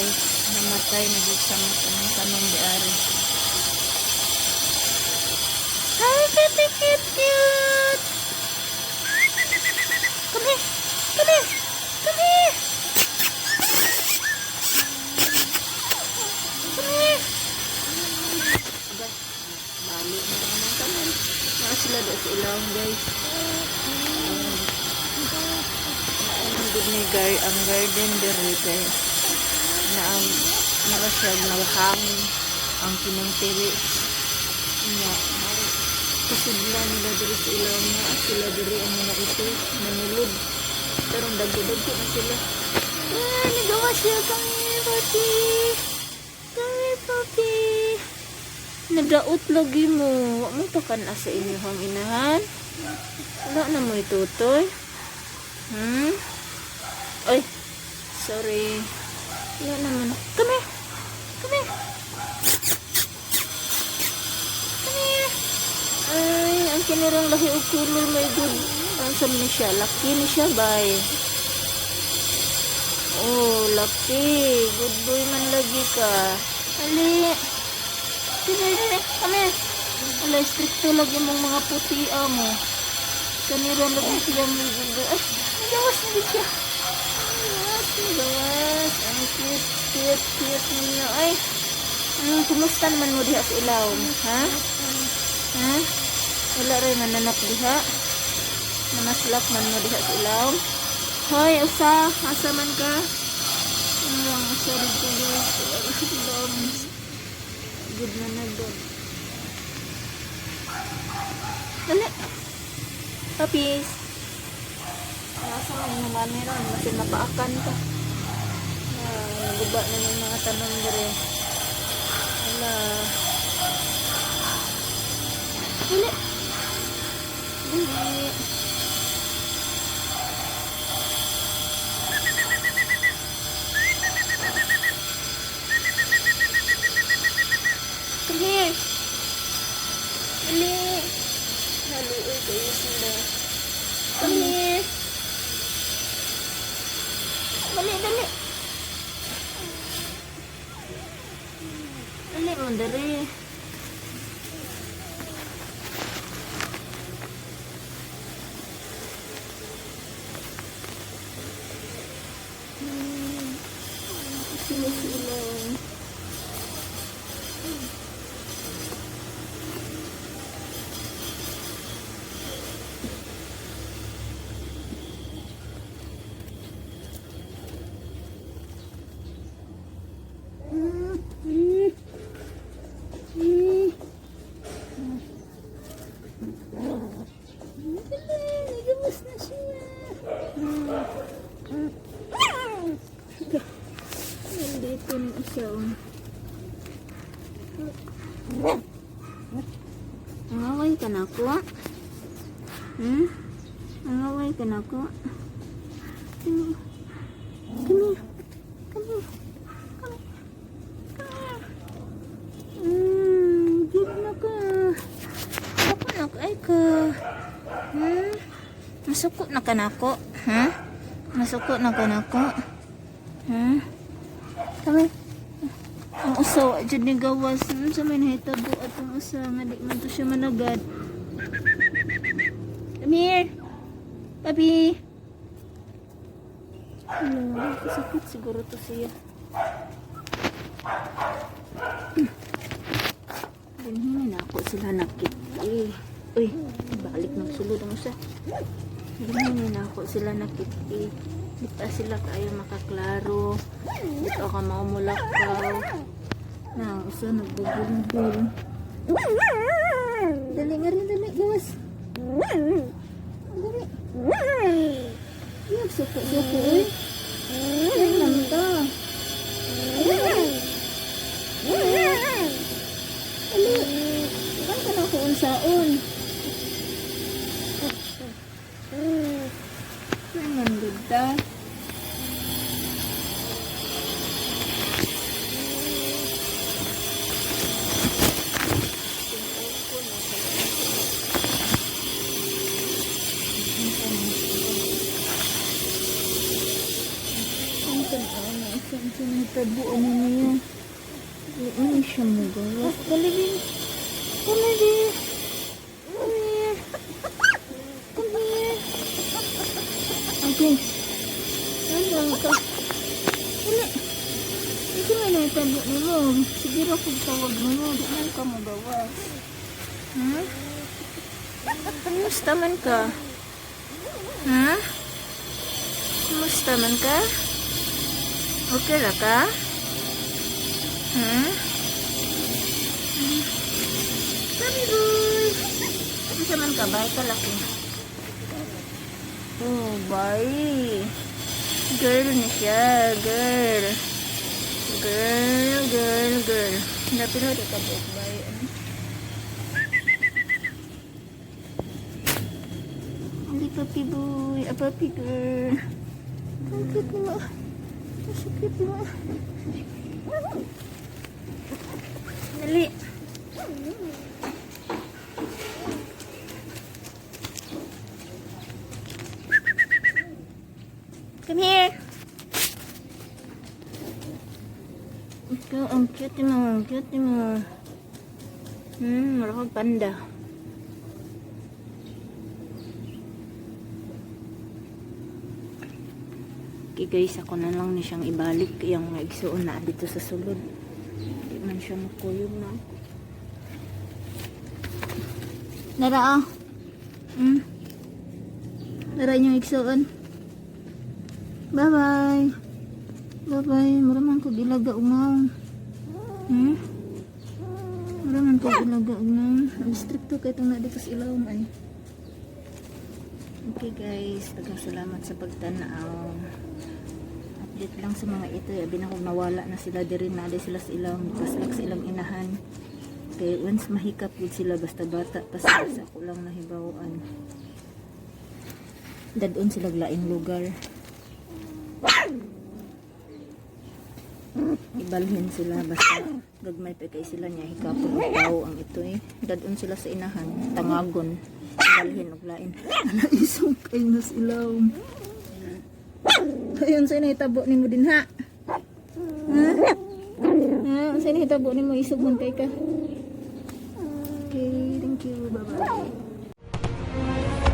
Guys. Namatay na gid sa mga kanang tanom di ari. Hi, baby, cute, cute. Come here. Come here. Come here. Come here. Aba, bali na naman tanan. Naa sila do sa ilawom, guys. Ang good ni gar ang garden diri kay na ang nara siya naghangin ang kinang terrace. Nya, kasudlan nila diri sa ilawom na sila diri ang mga ito manulod. Pero dagko-dagko na sila. Ah, nagawa siya. Come here, puppy. Come here, puppy. Nadaot lagi mo. Wa mo pakan sa inyong inahan. Wala na mo itutoy. Ay, sorry. Wala naman. Come here. Come here. Come here. Ay, ang kinirang lahi og kulor, my good. Ang sa ni siya. Laki ni siya, bay. Oh, laki. Good boy man lagi ka. Ali. Dili, dili. Come here. Ala, strikto lagi mong mga puti mo. Kanira lagi siya may good boy. Ay, nagawas na din siya. Nagawas, nagawas. Ang cute, cute, cute ninyo. Ay, kumusta naman mo diha sa ilawom? Ha? Ha? Wala rin mananak diha. Manaslak man mo diha sa ilawom. Hoy, usa. Asa man ka? Ano lang, usa dito, guys. Wala rin sa ilawom. Good na na doon. Dali. Puppies. Nasa man yung mami ron. Masin mapaakan ka. Ah, naguba na ng mga tanom dire. Ala. Dali. Dali. Come here. Dali. Naluoy kayo sila. Come here. Dali, dali. Dali mo, dali. Sila sila. Dali, nagawas na siya. Nandito na siya. Oh. Angaway ka na ko? Hmm? Angaway ka na ko? Come here. Come here. Come here. Come here. Come here. Good na ka. Ako na ay ka. Masuko na ka nako. Ha? Masuko na ka nako. Ha? Kami. Ang usa wa jud ni gawas. Sa may nahitabo atong usa nga di man to siya managad. Come here. Papi. Hala, kasakit siguro to siya. Dinhi na ako sila nakit. Eh. Uy, balik ng sulod ang usa. Dinhi na ako sila nakit. Eh. Di pa sila kayo makaklaro. Di pa ka maumulakaw. Na, usa nagbubulbul. Dali nga rin, dali, gawas. Dali. Yung suko-suko, eh. Ay, nanta. Dali. Kan ka na ko unsaon. Ay, nandun. nahitabo ano niya? Dili man ni siya mugawas. Dali, baby. Come here, baby. Come here. Come here. Okay. Ano ka? Dali. Ito nga nahitabo nimo. Sige ra kung tawag nimo. Di man ka mugawas. Kumusta man ka? Ha? Kumusta man ka? Okay ra ka? Ha? Sabi, boy! Unsa man ka? Bye ka laki. Oh, bye. Girl ni siya. Girl. Girl, girl, girl. Napilo di ka buok, bye. Ano? Hindi, puppy boy. A puppy girl. Ang cute mo. Ang so cute mo. Dali. Come here. Ikaw, ang cute mo. Ang cute mo. Mura kang panda. Okay guys, ako na lang ni siyang ibalik yung mga igsuon na dito sa sulod. Di man siya makuyog na. Nara ah. Nara inyong igsuon. Bye-bye. Bye-bye. Mura man ko ilaga og nawong. Mura man ko ilaga og nawong. Ang strikto kay itong na dito sa ilawom ay. Okay guys, daghang salamat sa pagtanaw. Update lang sa mga ito. Abi na kung nawala na sila diri na di sila sa ilang paslak sa ilang inahan. Kay once mahikap gud sila, basta bata pa sila, sa ako lang nahibaw-an. Dadon sila laing lugar. Ibalhin sila basta gagmay pa kay sila niya, hikapon og tao ang ito eh. Dadon sila sa inahan, tangagon. Ibalhin og lain. Ala, isog kay nas ilawom. Ayun, sa nahitabo nimo din ha? Ha? Ha? Sa nahitabo nimo, isog man kay ka. Okay, thank you. Bye-bye.